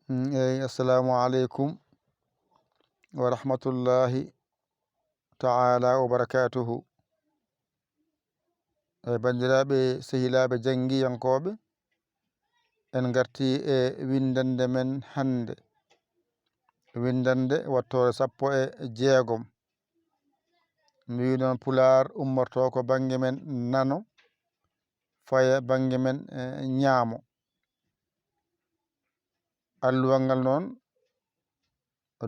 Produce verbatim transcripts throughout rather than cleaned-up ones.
Mm, eyi, assalamu aleykum wa rahmatullahi ta'ala wa barakatuhu. E banndiraaɓe, sehilaaɓe janngiyankooɓe, en ngarti e winndannde men hannde. Winndannde wattoore sappo e jeegom. Mi wi noon, Pulaar ummorto ko bannge men nano, faya bannge men, eh, ñaamo. Alluwal ngal noon,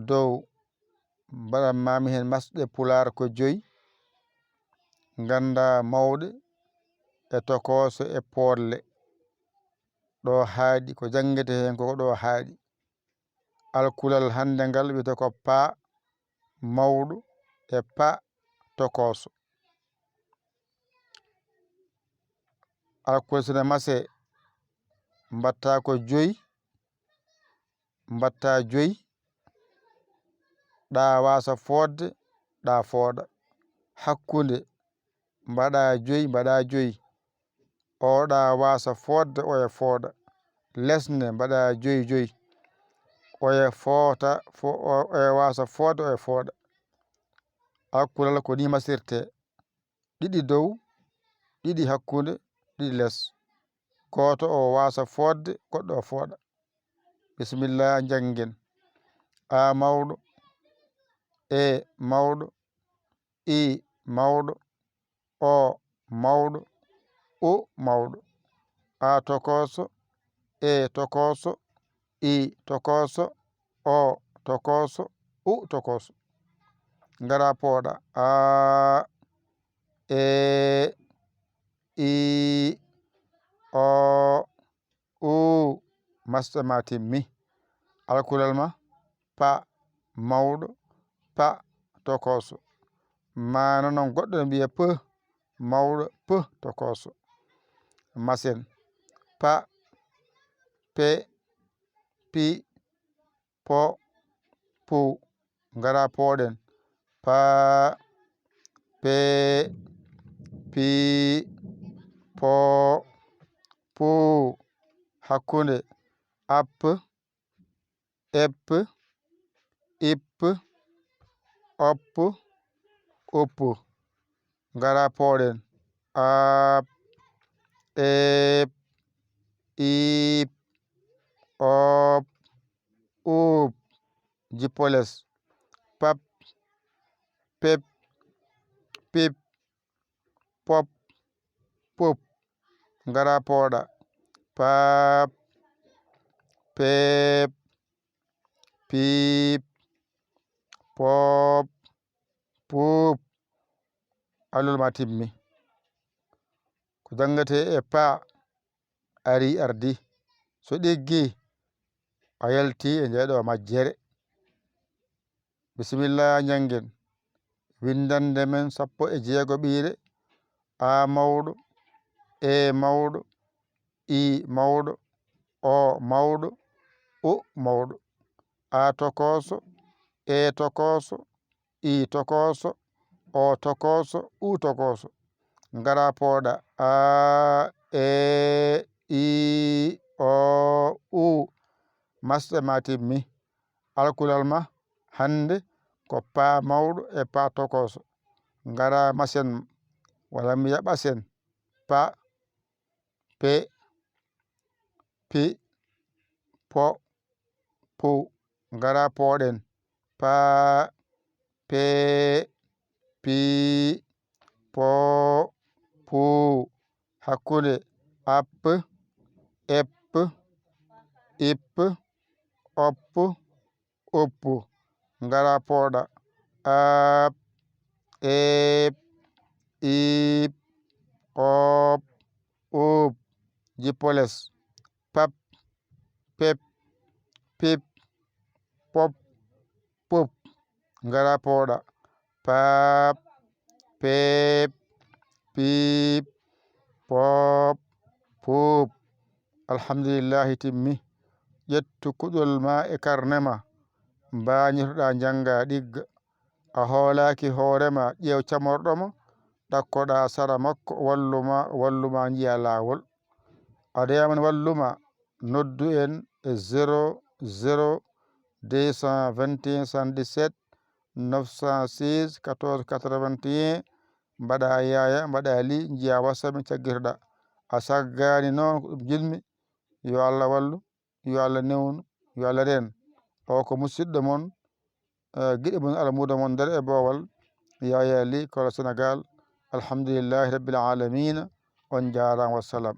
dow mbaɗan maami heen masɗe Pulaar ko joyi, ngannda mawɗe e tokooso e pooɗle. Ɗo haaɗi, ko janngete heen ko ɗo haaɗi. Alkulal hannde ngal wiyetee ko paa mawɗo e paa tokooso. Alkulal sina mase, mbaɗta ko joyi, mbaɗta joyi, ɗa waasa fooɗde, ɗa fooɗa. Hakkunde, mbaɗa joyi, mbaɗa joyi. Oɗa waasa fooɗde, oya fooɗa. Lesne, mbaɗa joyi joyi. Oya foota, fo-, o-, oya waasa fooɗde, oya fooɗa. Alkulal ko ni masirte. Ɗiɗi dow, ɗiɗi hakkunde, ɗiɗi les. Gooto o waasa fooɗde, goɗɗo o fooɗa. Bisimilla, njanngen. A mawɗo. E mawɗo. I mawɗo. O mawɗo. U mawɗo. A tokooso. E tokooso. I tokooso. O tokooso. U tokooso. Ngara pooɗa. A, e, i, o, u. Masɗe ma timmi. Alkulal ma, pa mawɗo, pa tokooso. Maana noon goɗɗo ne mbiya pe mawɗo, pe tokooso. Masen. Pa, pe, pi, po, pu. Ngara pooɗen. Pa, pe, pi, po, pu. Hakkunde. Ap, ep, ip, op, up. Ngara pooɗen. Ap, ep, ip, op, up. Jippo les. Pap, pep, pip, pop, pup. Ngara pooɗa. Paap, peep, piip, poop, puup. Alluwal ma timmi. Ko janngetee e paa, ari ardi. So ɗiggi, a yalti e nde ɗo majjere. Bisimilla, njanngen. Winndannde men sappo e jeego ɓiire. A mawɗo, e mawɗo, i mawɗo, o mawɗo, u mawɗo. A tokooso, e tokooso, i tokooso, o tokooso, u tokooso. Ngara pooɗa. A, e, i, o, u. Masɗe ma timmi. Alkulal ma hannde ko paa mawɗo e paa tokooso. Ngara masen, walla mi yaɓa sen. Pa, pe, pi, po, pu. Ngara pooɗen. Paa, pee, pii, poo, puu. Hakkunde. App, epp, ipp, opp, oppu. Ngara pooɗa. Aap, eep, iip, oop, uup. Jippo les. Pap, pep, pip, pop, pup. Ngara pooɗa. Paap, peep, piip, poop, puup. Alhamdulillahi, timmi. Ƴettu kuɗol ma e karne ma. Mbaañotoɗaa njannga ɗigga. A hoolaaki hoore ma, ƴeew camorɗo ma, ɗakkoɗaa sara makko, wallu ma, wallu ma njiya laawol. A deyaman wallu ma, noddu en e zéro zéro deux cent vingt et un soixante-dix-sept neuf cent seize quatorze quatre-vingt-un. Mbaɗa Yaya, mbaɗa Li, njiya WhatsApp, mi caggirɗa. A saggani noon ko ɗum jiɗmi. Yo Allah wallu, yo Allah newnu, yo Allah reen. O ko musidɗo mon, eh, giɗo mon, almuudo mon nder e boowal, Yaya Li, Kolo Senegal. Alhamdulillahi Rabbil Alamina. On njaaraama, wassalam.